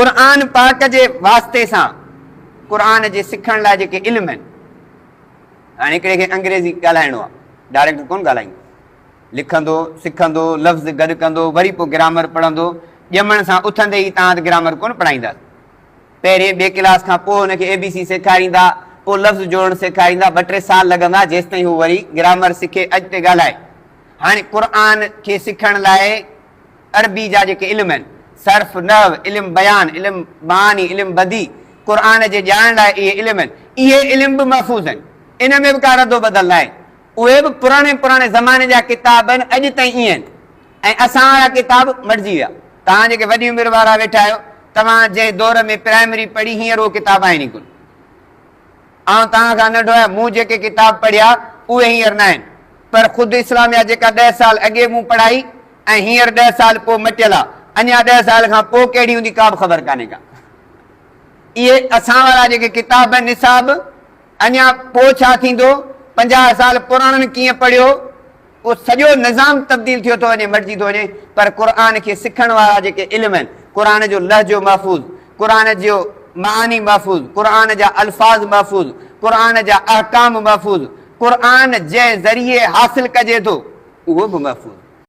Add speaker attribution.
Speaker 1: قرآن پاڪ جي واسطي سان قرآن جي سکڻ لاء جيڪي علم آهن، هاڻي هڪڙي کي انگريزي ڳالهائڻو آهي، ڊائريڪٽ ڪونه ڳالهائيندو، لکندو، سکندو، لفظ گڏ ڪندو، وري پوء گرامر پڙهندو. ڄمڻ سان اٿندي ئي توهان ته گرامر ڪونه پڙهائينداس. پهرين ٻئي ڪلاس کان پوء هن کي اي بي سي سيکاريندا، پوء لفظ جوڙڻ سيکاريندا، ٻه ٽي سال لڳندا جيستائين هو وري گرامر سکي اڳتي ڳالهائي. هاڻي قرآن کي سکڻ لاء عربي جا جيڪي علم آهن، صرف، نحو، علم بيان، علم معاني، علم بديع، قرآن جي ڄاڻڻ لاء اهي علم آهن، اهي علم به محفوظ آهن، ان ۾ به ڪا ردوبدل ناهي. اهي به پراڻي پراڻي زماني جا ڪتاب آهن، اڄ تائين ائين آهن ۽ اسان وارا ڪتاب مٽجي ويا. توهان جيڪي وڏي عمر وارا ويٺا آهيو، توهان جنهن دور ۾ پرائمري پڙهي هينئر اهو ڪتاب آهن ئي ڪونه. آئون توهان کان ننڍو آهيان، مون جيڪي ڪتاب پڙهيا اهي هينئر ناهن. پر خود اسلاميات جيڪا ڏهه سال اڳي مون پڙهائي ۽ هينئر ڏهه سال پوء مٽيل آ، اڃا ڏهه سال کان پوء ڪهڙي هوندي ڪا به خبر ڪانهي ڪا. اهي اسان وارا جيڪي ڪتاب نصاب اڃا پوء ڇا ٿيندو، 50 سال پراڻن ڪيئن پڙهيو، اهو سڄو نظام تبديل ٿيو ٿو وڃي، مٽجي ٿو وڃي، پر قرآن کي سکڻ وارا جيڪي علم آهن، قرآن جو لهجو محفوظ، قرآن جو معاني محفوظ، قرآن جا الفاظ محفوظ، قرآن جا احڪام محفوظ، قرآن جنهن ذريعي حاصل ڪجي ٿو، اهو به محفوظ.